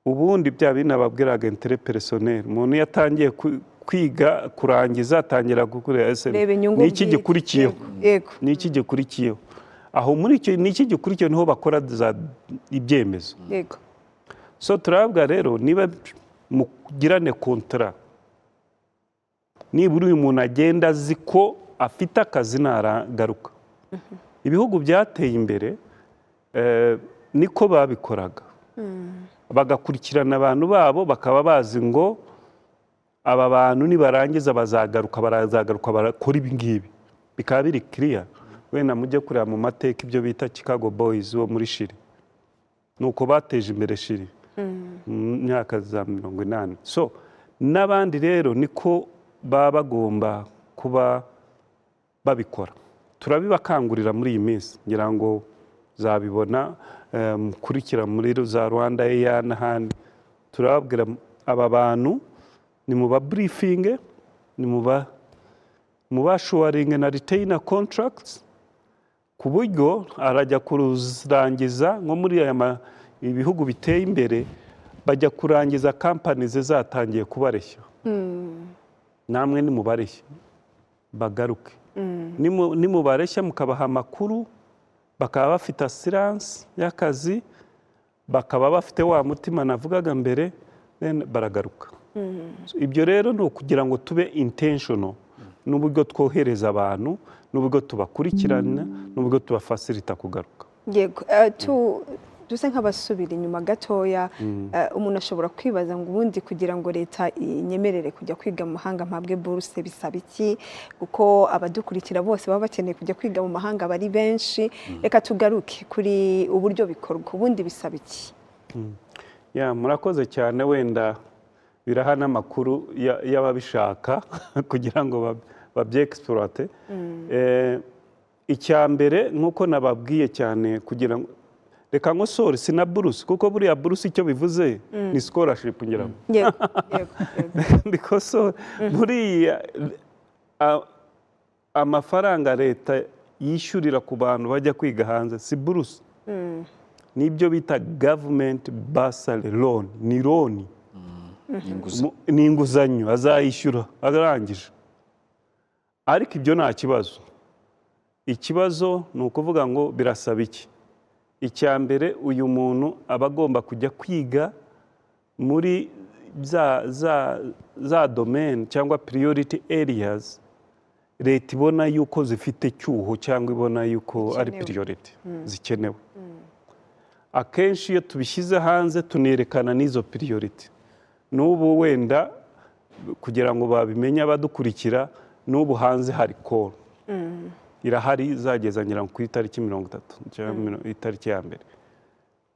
Ubundi bya bindi nababwiraga, intérêt personnel, umuntu iyo atangiye kwiga kurangiza, atangira gukorera ese Reba inyungu ni iki bwite. gikurikiyeho? Yego. Ni iki gikurikiyeho? Aho muri icyo ni iki gikurikiyeho niho bakora za ibyemezo. So turabwa rero, niba mugirane contrat, nibura uyu muntu agenda azi ko afite akazi naragaruka. Ibihugu byateye imbere niko babikoraga, bagakurikirana abantu babo, bakaba bazi ngo aba bantu nibarangiza bazagaruka, barazagaruka barakora ibi ngibi, bikaba biri kiriya. Wenda mujye kureba mu mateka ibyo bita Chicago Boys wo muri Chili, nuko bateje imbere Chili mu myaka za 80. So n'abandi rero niko baba bagomba kuba babikora. Turabibakangurira muri iyi minsi, ngira ngo zabibona mukurikira muri za Rwanda Air n'ahandi. Turababwira aba bantu ni mu ba briefinge, ni mu baassuringe na retainer contracts, ku buryo arajya kurangiza nko muri aya ibihugu biteye imbere, bajya kurangiza kampani zatangiye kubareshya. Namwe nimubareshya bagaruke. Nimubareshya mukabaha amakuru, bakaba bafite assurance y'akazi, bakaba bafite wa mutima navugaga mbere, then baragaruka. So, ibyo rero ni ukugira ngo tube intentional n'uburyo twohereza abantu, n'uburyo tubakurikirana, n'uburyo tubafacilita kugaruka. Yego, dusa nk'abasubira inyuma gatoya. Umuntu ashobora kwibaza ngo ubundi kugira ngo leta inyemerere kujya kwiga mu mahanga, mpabwe buruse, bisaba iki? Kuko abadukurikira bose baba bakeneye kujya kwiga mu mahanga bari benshi. Reka tugaruke kuri uburyo bikorwa. Ubundi bisaba iki? Ya, murakoze cyane. Wenda biraha n'amakuru y'ababishaka kugira ngo babyexploite. Icya mbere, nk'uko nababwiye cyane, kugira ngo reka nkosore, si na buruse, kuko buriya buruse icyo bivuze ni scholarship, ngira ngo yego. Mbikosore. Buriya amafaranga leta yishyurira ku bantu bajya kwiga hanze si buruse, nibyo bita government bursary loan, ni loan. Inguzanyo. Ni inguzanyo azayishyura arangije. Ariko ibyo nta kibazo. Ikibazo ni ukuvuga ngo birasaba iki? Icya mbere, uyu muntu aba agomba kujya kwiga muri za domaine cyangwa priority areas leta ibona yuko zifite cyuho cyangwa ibona yuko ari Zikenewe. priority, zikenewe. Akenshi iyo tubishyize hanze tunerekana n'izo priority. N'ubu wenda kugira ngo babimenye abadukurikira, n'ubu hanze hari call irahari, izageza ngira ngo ku itariki 30 cyangwa itariki ya mbere.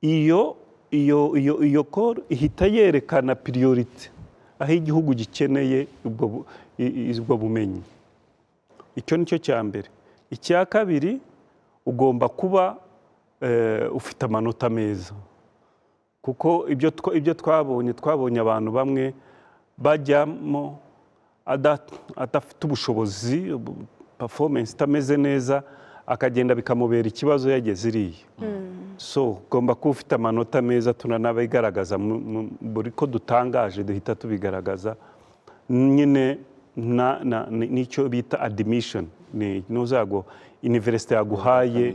Iyo call ihita yerekana priority aho igihugu gikeneye ubwo bumenyi. Icyo ni cyo cya mbere. Icya kabiri, ugomba kuba ufite amanota meza, kuko ibyo twabonye abantu bamwe bajyamo adafite ubushobozi, performance itameze neza, akagenda bikamubera ikibazo yageze iriya. So ugomba kuba ufite amanota meza. Tunanabigaragaza buri ko dutangaje, duhita tubigaragaza nyine n'icyo bita admission, ni nuzago university yaguhaye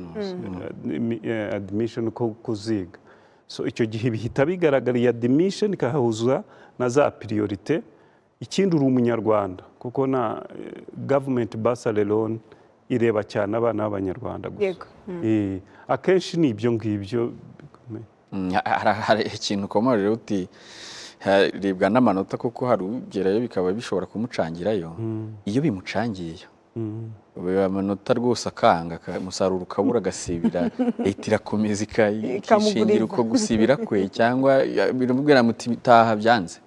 admission ko kuziga. So icyo gihe bihita bigaragara, iyi admission ikahuza na za priorité. Ikindi, uri umunyarwanda, kuko na government bursary loan ireba cyane abana b'abanyarwanda gusa. Akenshi ni ibyo ngibyo. Hari ikintu ukomoje uti harebwa n'amanota, kuko hari ugerayo bikaba bishobora kumucangirayo. Iyo bimucangiyeyo, ubu amanota rwose akanga, umusaruro ukabura, agasibira, leta irakomeza ikishingira uko gusibira kwe, cyangwa biramubwira muti taha byanze?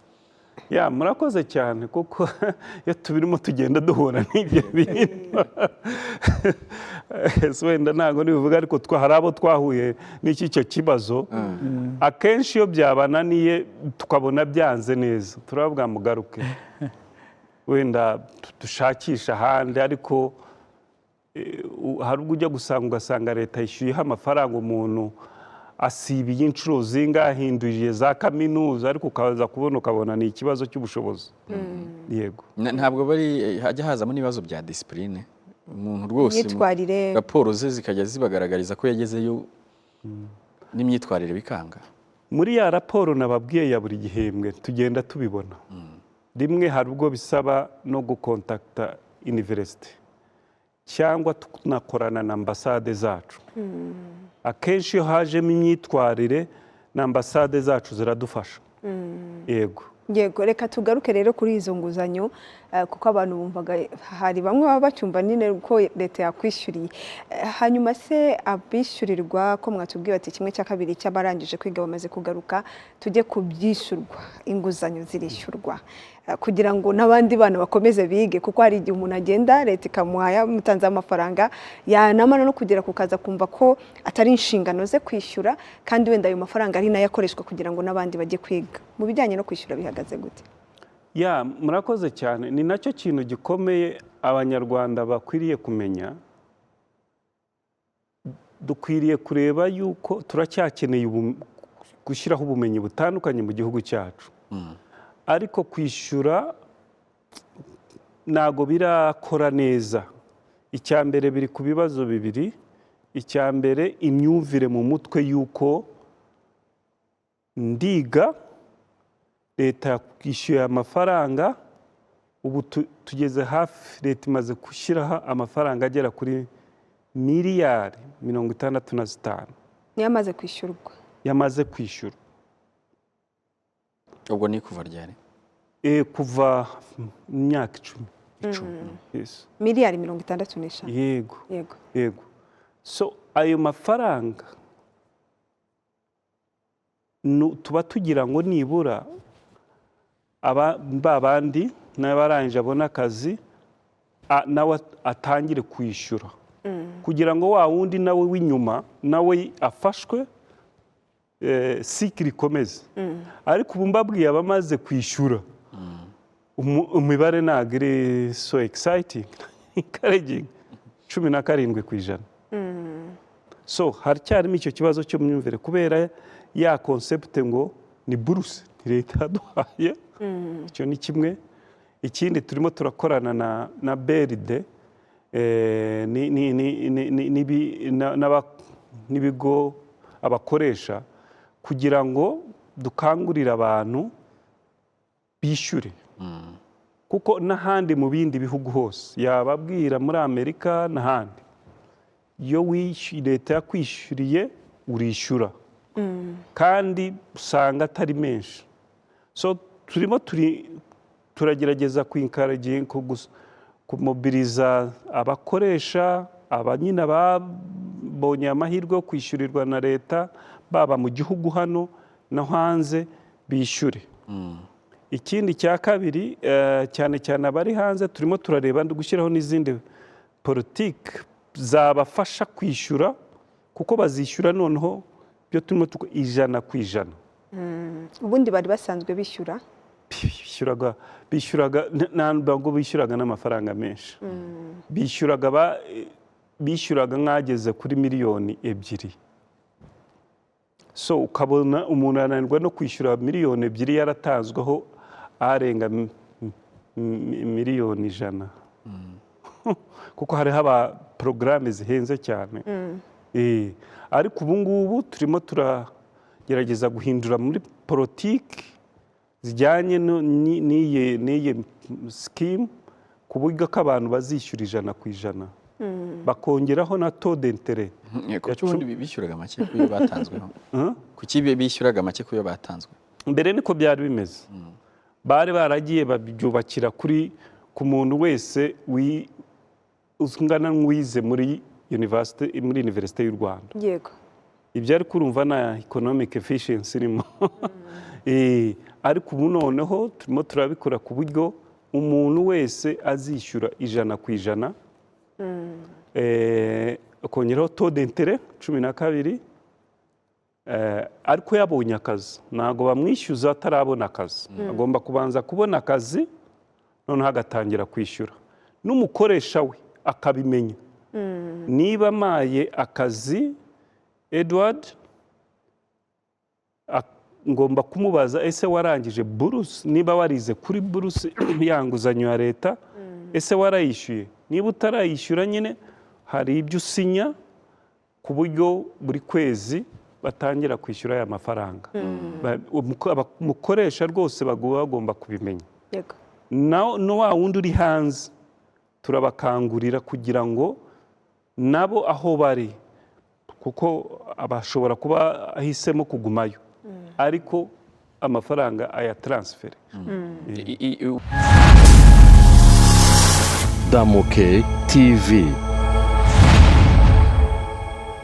Ya, murakoze cyane, kuko iyo tubirimo tugenda duhura n'ibyo bintu. Ese wenda ntabwo nibivuga, ariko hari abo twahuye n'iki cyo kibazo. Akenshi iyo byabananiye, tukabona byanze neza, turavuga mugaruke, wenda dushakisha ahandi. Ariko hari ubwo ujya gusanga, ugasanga leta yishyuyeho amafaranga umuntu. Asibiye inshuro zingahe, ahinduriye za kaminuza, ariko ukaza kubona, ukabona ni ikibazo cy'ubushobozi, yego. Ntabwo bari hajya hazamo n'ibibazo bya discipline, umuntu rwose Imyitwarire. Raporo ze zikajya zibagaragariza ko yagezeyo n'imyitwarire bikanga. Muri ya raporo nababwiye ya buri gihembwe tugenda tubibona. Rimwe hari ubwo bisaba no gukontakita university cyangwa tunakorana na ambasade zacu. Akenshi iyo hajemo imyitwarire, na ambasade zacu ziradufasha, yego. Yego, reka tugaruke rero kuri izo nguzanyo, kuko abantu bumvaga, hari bamwe baba bacyumva nyine ko leta yakwishyuriye. Hanyuma se abishyurirwa, ko mwatubwiye bati 1/2 cy'abarangije kwiga bamaze kugaruka, tujye ku byishyurwa. Inguzanyo zirishyurwa kugira ngo n'abandi bana bakomeze bige, kuko hari igihe umuntu agenda leta ikamuha, yamutanzeho amafaranga, yanamara no kugera ku kazi akumva ko atari inshingano ze kwishyura, kandi wenda ayo mafaranga ari nayo akoreshwa kugira ngo n'abandi bajye kwiga. Mu bijyanye no kwishyura bihagaze gute? Ya, murakoze cyane. Ni nacyo kintu gikomeye Abanyarwanda bakwiriye kumenya. Dukwiriye kureba yuko turacyakeneye gushyiraho ubumenyi butandukanye mu gihugu cyacu, ariko kwishyura ntabwo birakora neza. Icya mbere, biri ku bibazo bibiri. Icya mbere, imyumvire mu mutwe y'uko ndiga, leta yakwishyuye amafaranga. Ubu tugeze hafi, leta imaze gushyiraho amafaranga agera kuri miliyari 65. Niyo amaze kwishyurwa? Yamaze kwishyura. Ubwo ni kuva ryari? Kuva mu myaka 10. 10. Yes. Miliyari 65? Yego. Yego. Yego. So ayo mafaranga tuba tugira ngo nibura aba ba bandi n'abarangije abone akazi, nawe atangire kwishyura, kugira ngo wa wundi nawe w'inyuma nawe afashwe, cycle ikomeze. Ariko ubu mbabwiye abamaze kwishyura, imibare ntabwo iri so exciting, encouraging, 17%. So haracyarimo icyo kibazo cy'imyumvire kubera ya concept ngo ni buruse, ni leta yaduhaye. Icyo ni kimwe. Ikindi, turimo turakorana na BRD n'ibigo abakoresha kugira ngo dukangurire abantu bishyure, kuko n'ahandi mu bindi bihugu hose, yababwira muri Amerika n'ahandi, iyo leta yakwishyuriye urishyura, kandi usanga atari menshi. So turimo turagerageza kumobiliza abakoresha, abanyina babonye amahirwe yo kwishyurirwa na leta, baba mu gihugu hano no hanze, bishyure. Ikindi cya kabiri, cyane cyane abari hanze, turimo turareba gushyiraho n'izindi politiki zabafasha kwishyura, kuko bazishyura noneho byo turimo 100%. Ubundi bari basanzwe bishyura? Bishyuraga, ntabwo bishyuraga n'amafaranga menshi. Bishyuraga nk'ageze kuri miliyoni 2. So ukabona umuntu ananirwa no kwishyura miliyoni 2 yaratanzweho arenga miliyoni 100, kuko hariho aba porogaramu zihenze cyane. Ariko ubu ngubu turimo turagerageza guhindura muri politiki zijyanye n'iyi scheme, ku buryo ko abantu bazishyura 100%, bakongeraho na taux d'intérêt. Kuki ubundi bishyuraga make ku yo batanzweho? Kuki bishyuraga make ku yo batanzwe? Mbere niko byari bimeze. Bari baragiye babyubakira kuri ku muntu wese ungana n'uwize muri university, muri Université y'u Rwanda. Ibyo ariko urumva na economic efficiency irimo. Ariko ubu noneho turimo turabikora ku buryo umuntu wese azishyura 100%, akongeraho taux d'intérêt 12, ariko yabonye akazi. Ntabwo bamwishyuza atarabona akazi. Agomba kubanza kubona akazi, noneho agatangira kwishyura, n'umukoresha we akabimenya. Niba amaye akazi Edward Ngomba kumubaza: ese warangije buruse? Niba warize kuri buruse, ya nguzanyo ya leta, ese warayishyuye? Niba utarayishyura nyine, hari ibyo usinya ku buryo buri kwezi batangira kwishyura aya mafaranga. Umukoresha rwose bagomba kubimenya. No wa wundi uri hanze, turabakangurira kugira ngo nabo aho bari, kuko bashobora kuba ahisemo kugumayo, ariko amafaranga ayataransifere. Damuke TV.